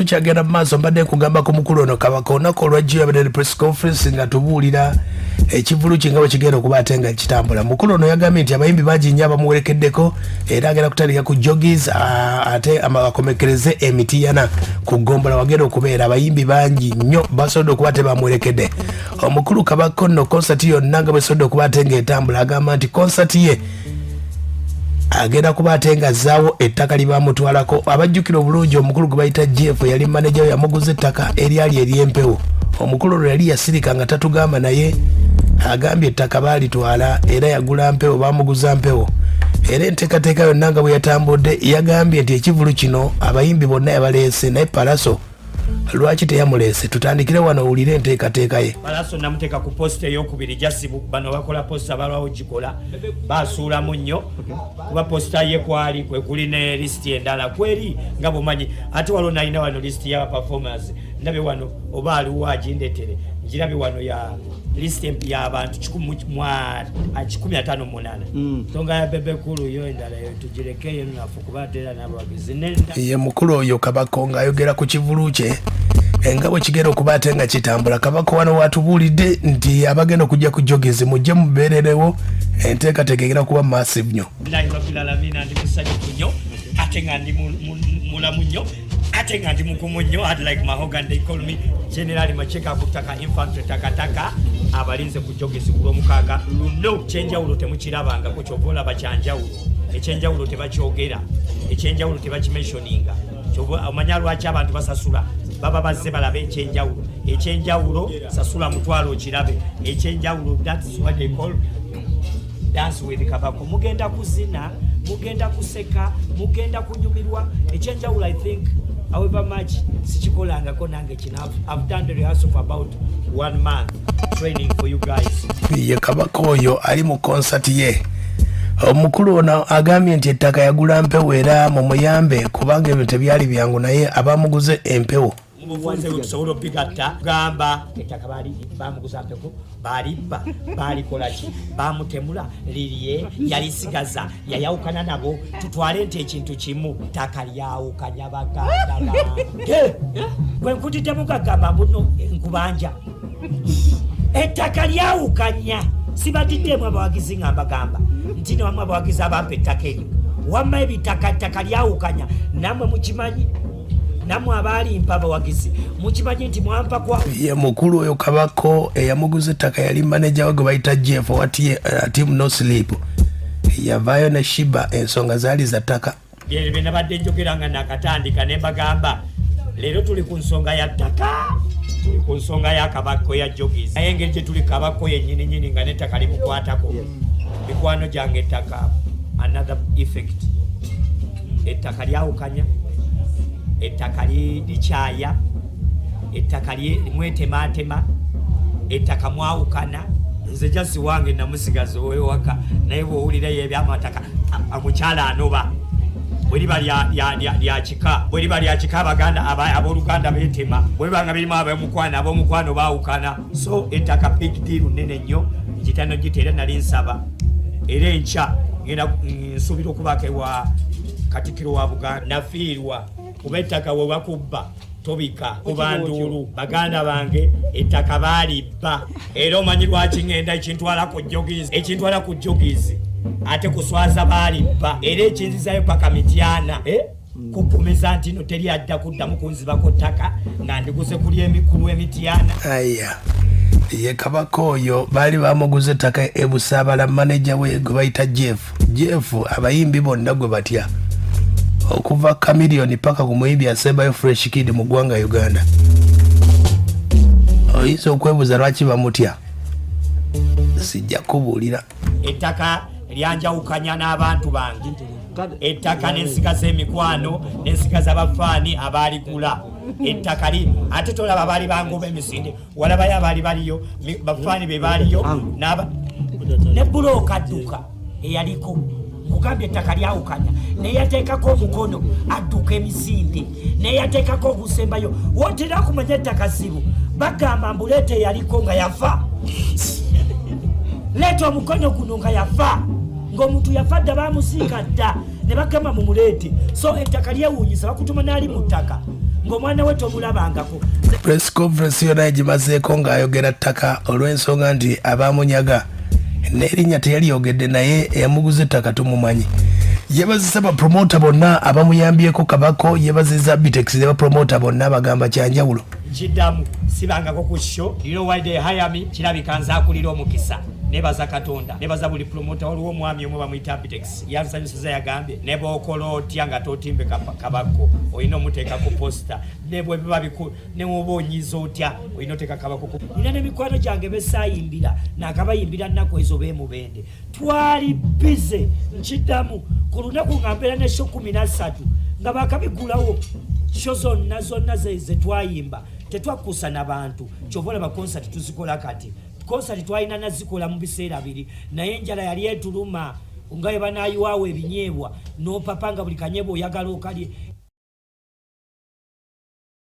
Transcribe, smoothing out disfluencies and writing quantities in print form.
Tukyagenda mu maaso. Mbadde nkugamba ku mukulu ono Kabaka. Olunaku olwajjo yabadde ne press conference nga tubuulira ekivulu kye nga bwe kigenda okuba ate nga kitambula. Mukulu ono yagambye nti abayimbi bangi nnyo abamuwerekeddeko, era agenda kutandika ku Joggies, ate akomekereze Emitiyana ku Gombola wagenda okubeera. Abayimbi bangi nnyo basobodde okuba ate bamuwerekedde omukulu Kabaka. Nno konsati yonna nga bwesobodde okuba ate ng'etambula, agamba nti konsati ye agenda kuba ate nga azzaawo ettaka lye bamutwalako. Abajjukira obulungi, omukulu gwe bayita Jeff yali maneja we, yamuguza ettaka eryali ery'empewo. Omukulu olwo yali yasirika nga tatugamba, naye agambye ettaka baalitwala era yagula mpewo, bamuguza mpewo. Era enteekateeka yonna nga bwe yatambudde, yagambye nti ekivulu kino abayimbi bonna yabaleese, naye Palaso lwaki teyamuleese? Tutandikire wano owulire enteekateeka ye. Palaso namuteeka ku poster eyokubiri. Jasibu bano bakola poster, balwawo gikola, basuulamu nnyo kuba poster ye kwali kwe kuli ne lisiti endala kweri nga bwomanyi. Ate waliwo nalina wano lisiti y'aba performers, ndabe wano oba aliwo agindetere ngirabe wano, ya lisiti y'abantu 158. Nsonga ya Bebe Cool yo endala yo tugirekeyo nafu kuba ate era n'abawagizi nenda. Ye mukulu oyo Kabako ng'ayogera ku kivulu kye nga bwe kigenda okuba ate nga kitambula. Kabaka wano watubuulidde nti abagenda okujja ku Joggies mujje mubeererewo, enteekateeka egenda kuba massive nnyo. Billahi rabbil alamina, ndi musanyufu nnyo ate nga ndi mulamu nnyo ate nga ndi mugumu nnyo. I'd like Mahogan, they call me General Macheka kutaka infantry takataka. Abalinze ku Joggies ku Lwomukaaga luno, kyenjawulo temukirabangako, kyova olaba kyanjawulo. Ekyenjawulo tebakyogera, ekyenjawulo tebakimentioninga. Kyova omanya lwaki abantu basasula, baba bazze balabe ekyenjawulo. Ekyenjawulo sasula mutwalo okirabe ekyenjawulo. That's what they call dance with Kabako. Mugenda kuzina, mugenda kuseka, mugenda kunyumirwa. Ekyenjawulo, I think, however much sikikolangako nange kino, I've done the rehearsal for about one month training for you guys. Ye Kabaka oyo ali mu konsati ye. Omukulu ono agambye nti ettaka yagula mpewo, era mumuyambe kubanga ebyo tebyali byangu, naye abamuguze empewo. Mubufunze bwe tusobola obigatta, gamba ettaka baali bamuguza mpeko, balibba, balikolaki, bamutemula lirye, yalisigaza, yayawukana nabo. Tutwale nti ekintu kimu, ttaka lyawukanya baganda bange. Bwe nkutiddemu gagamba mbuno nkubanja ettaka lyawukanya. Sibatiddemu abawagizi nga mbagamba nti newamu abawagizi abampa ettaka eryo, wamma ebitaka ettaka lyawukanya. Nammwe mukimanyi, nammwe abaalimpa abawagizi mukimanyi nti mwampa kwa Ye mukulu oyo Kabako. Eyamuguza ettaka yali maneja we gwe bayita Jeff owa Team No Sleep. Yavaayo ne Shiba, ensonga zaali za ttaka. Byebyo bye nabadde njogera nga nakatandika ne mbagamba leero tuli ku nsonga ya ttaka, tuli ku nsonga ya Kabako ya Joggies, naye engeri gye tuli Kabako yennyini nyini nga n'ettaka limukwatako. Mikwano gyange, ettaka another effect, ettaka lyawukanya, ettaka likyaya, ettaka mwetematema, ettaka mwawukana. Nze jasi wange namusigaza owewaka, naye bwowulirayo ebyamataka, omukyala anoba. Bwe liba lya kika, bwe liba lya kika, abaganda abooluganda beetema. Bwe biba nga birimu ab'omukwano, ab'omukwano baawukana. So ettaka big deal nene nnyo, nkitano gita. Era nali nsaba era enkya ngenda nsuubira okubaako ewa Katikkiro wa Buganda. Nafiirwa kuba ettaka we bakubba tobika kuba nduulu. Baganda bange, ettaka baalibba. Era omanyi lwaki ŋŋenda ekintwala ku Joggies? Ekintwala ku Joggies ate kuswaza baalibba, era ekinzizayo paka Mityana, eh? Kukumiza nti no teri ajja kuddamu kunzibako ttaka nga ndiguze ku lw'Emityana. Aya, ye Kabaka oyo. Baali bamuguza ettaka ebusaabala, maneja we gwe bayita Jeff. Jeff abayimbi bonna gwe batya, okuva Chameleone paka ku muyimbi asembayo Fresh Kid mu ggwanga Uganda. Oyinza okwebuuza lwaki bamutya, sijja kubuulira. Ettaka lyanjawukanya n'abantu bange, ettaka nensigaza emikwano, nensigaza bafaani abaaligula ettaka li. Ate tolaba baali bangoba emisinde, walabayo abaali baliyo bafaani be baaliyo ne bulooka adduka eyaliko. Nkugambye ettaka lyawukanya, neyateekako omukono adduka emisinde, neyateekako ogusembayo. Wotera kumanya ettaka zibu, bagamba mbu leeta eyaliko nga yafa, leeta omukono guno nga yafa, ng'omuntu yafa dda, bamuziika dda, ne bagamba mumuleete. So ettaka lyewuunyisa, bakutuma n'ali mu ttaka. Ng'omwana we tomulabangako. Press conference yonna egimazeeko ng'ayogera ttaka olw'ensonga nti abamunyaga n'erinnya teyaliyogedde, naye eyamuguza ettaka tumumanyi. Yebazisa bapromota bonna abamuyambyeko. Kabako yebaziza Bitex ne bapromota bonna, bagamba kyanjawulo. Nkiddamu, sibangako ku show. You know why they hire me? Kirabika nzaakulira omukisa. Nebaza Katonda, nebaza buli promota. Waliwo omwami omwe bamuyita Bitex, yansanyusiza. Yagambye ne bwokola otya nga totimbe Kabako, olina omuteeka ku poster. Ne bwe biba ne woba onyiza otya, olina oteeka Kabako ku. Nina n'emikwano gyange besaayimbira nakabayimbira nnaku ezo bemubende twali busy. Nkiddamu, ku lunaku nga mbeera ne show 13 nga bakabigulawo. Show zonna zonna ze twayimba tetwakkusa na bantu. Kyova olaba konsati tuzikola kati. Konsati twalina nazikola mu biseera biri, naye enjala yali etuluma nga bwe banaayiwaawo ebinyeebwa nopapa nga buli kanyeebwa oyagala okalye.